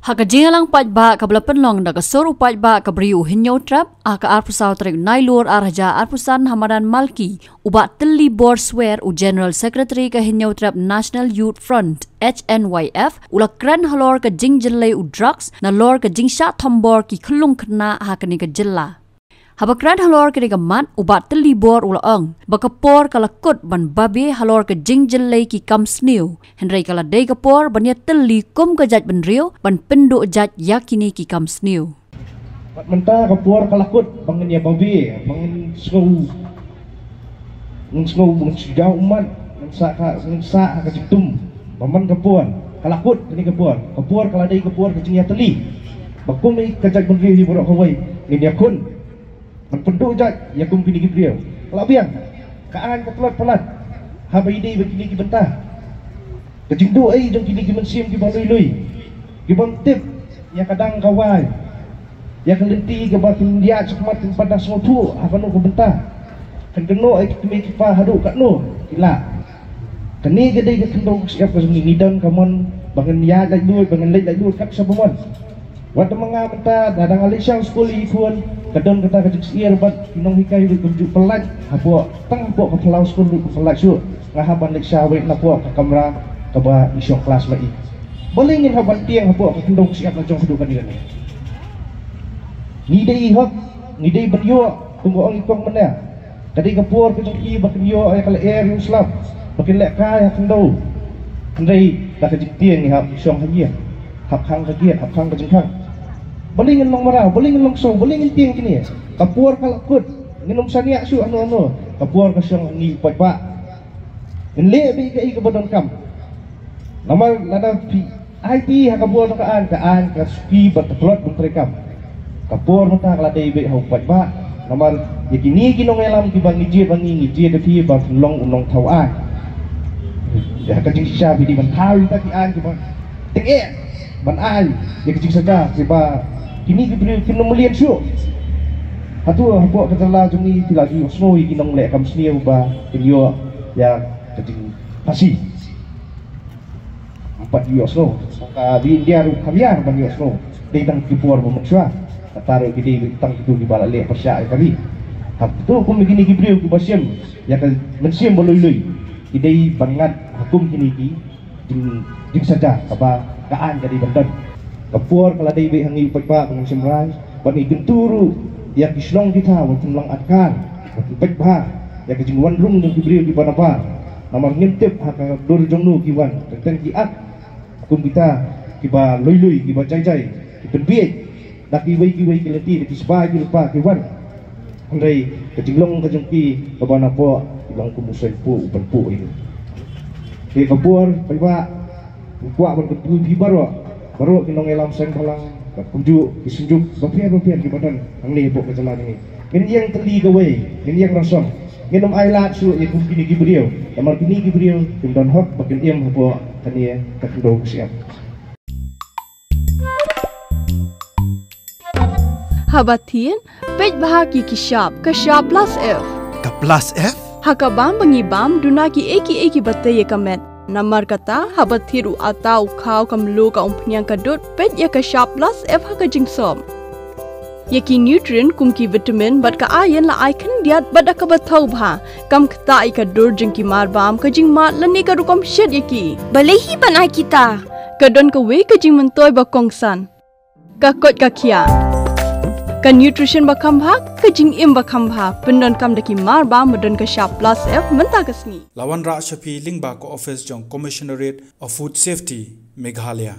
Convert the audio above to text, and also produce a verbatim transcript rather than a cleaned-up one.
Ha ka jingïalang paidbah kaba la pynlong da ka sur u paidbah ka Bri u Hynñiewtrep, ha ka arphew saw tarik u Nailur arhajar arphew san ha madan Malki, u Bah Tylli Bor Swer, u General Secretary ka Hynñiewtrep National Youth Front, H N Y F, u la kren halor ka jingjyllei u drugs nalor ka jingshah thombor ki khyllung khynnah ha kane ka jylla. Haba kren halor kane ka mat, u Bah Tylli Bor u la ong ba ka por ka la kut ban babe halor ka jingjyllei ki kam sniew, hynrei ka la dei ka por ban ïatylli kum ka jaitbynriew ban pynduh jait ïa kine ki kam sniew. Bad mynta ka por ka la kut ba ngin ïa babe, ba ngin sngew, ngin sngew, ba ngin shu jaw ummat, ngin sah ka, ngin sah ha ka jingtum. Ba man ka por ka la kut, kane ka por, ka por ka la dei ka por ka jingïatylli. Ba kum ka jaitbynriew hi baroh kawei ngin ïakhun ban pynduh jait ïa kum kine ki briew. Ka la biang, ka aiñ ka tlot palat haba ïadei bad kine ki bynta. Ka jingduh ei jong kine ki mynsiem kiba lui lui, kibym tip ïa ka dang ka wai, ïa ka lynti kaba kin ïaid shakhmat, kin pat da sngewthuh ha kano ka bynta, kan kynnoh ïa ki kmie ki kpa haduh katno ki lah. Kane ka dei ka khyndew ka shyiap ka jong ngi, ngi don ka mon ba ngin ïaid laitluid, ba ngin leit laitluid kat shaba mon. Wat da ma nga mynta, da dang leit sha skul ïa ki khun, ka don kata ka jingsyier bad ki nonghikai ruh kim ju pyllait hapoh, tang hapoh ka phyllaw skul ruh kim pyllait shuh. Nga hap ban leit sha wei na hapoh ka kamra kaba i shong klas ma i. Balei ngin hap ban tieng hapoh ka khyndew ka shyiap la jong ka dukan ïa kane? Ngi dei i hok, ngi dei ban ïoh, kum ba ong i kong mynne. Ka dei ka por ka jong ki ba kin ïoh ïa ka lyer ïa u slap, ba kin lehkai ha khyndew. Hynrei da ka jingtieng ngi hap shong ha ïing, hap khang ka gate, hap khang ka jingkhang. Balei ngin long mraw, balei ngin long sngew, balei ngin tieng kine? Ka por ka la kut, ngin ym shaniah shuh hano hano. Ka por ka shong ha ngi u paidbah. Ngin leh beit kaei kaba donkam. Namar lada phi aiti ha ka bor jong ka aiñ, ka aiñ ka suki bad ka tlot ban treikam. Ka por mynta ka la dei beit ha u paidbah. Namar ïa kine ki nongïalam kiba ngi jied ba ngi, ngi jied da phi ba phin long u nongthaw aiñ. Ïa ka jingshisha phi dei ban thaw ïa kita ki aiñ kiba tyngeh ban ai ïa ka jingsaja kiba kine ki briew kin ym mlien shuh. Hato hapoh ka jylla jong ngi phi la ju ïohsngew ïa ki nongleh kam sniew ba kin ïoh ïa ka jingphasi? Ym pat ïohsngew. Ka dei India ruh kham ïar ban ïohsngew. Dei tang ki por ba mynshuwa. Kata ruh ki dei tang kito kiba la leh pyrshah ïa ka ri. Hato kum kine ki briew kiba shim ïa ka mynsiem ba lui lui, ki dei ban ngat ha kum kine ki jing, jingsaja kaba ka aiñ ka dei ban don. Ka por ka la dei beit ha ngi u paidbah ba ngin shim rai, ba ngin kyntu ruh ïa ki shnong ki thaw ba kin long adkar, ba kin peit bha ïa ka jingwan rung jong ki briew kiba nabar. Namar ngim tip ha ka dur jong no ki wan, teng teng ki at kum kita kiba lui lui, kiba jai jai, ki pynbieit da kiwei kiwei ki lynti, da ki sbai ki lypa ki wan. Hynrei ka jinglong ka jong ki kaba napoh ki long kum u saiñpuh u pynpuh ïa ki. Te ka por paidbah, nga kwah ban kyntu ïa phi baroh, baroh ki nongïalam seng bhalang bad kumjuh ki synjuk bapher bapher kiba don hangne hapoh ka jylla jong ngi. Ngin ïeng tylli kawei, ngin ïeng rasong. Ngin ym ailad shuh ïa kum kine ki briew. Namar kine ki briew kim don hok ba kin im hapoh kane ka khyndew ka shyiap. Haba thied, peit bha ki, ki shap, ka shap plus F. Ka plus F? Ha ka bam ba ngi bam, duna kiei kiei kiba tei ïa ka met. Namar kata, haba thied u atta, u khaw, ka mluh, ka umphniang, ka dud, peit ïa ka shap plus F ha ka jingsop. Ïa ki nutrient kum ki vitamin bad ka iron la ai khyndiat bad da kaba thaw bha. Kam ktah ïa ka dur jong ki marbam, ka jingmad lane ka rukom shet ïa ki. Balei hi ban ai kita? Ka don kawei ka jingmyntoi ba kongsan. Ka koit ka khiah. Ka nutrition ba kham bha, ka jingim ba kham bha. Pyndonkam da ki marbam ba don ka shap plus F mynta ka sngi. La wanrah sha phi lyngba ka office jong Commissionerate of Food Safety, Meghalaya.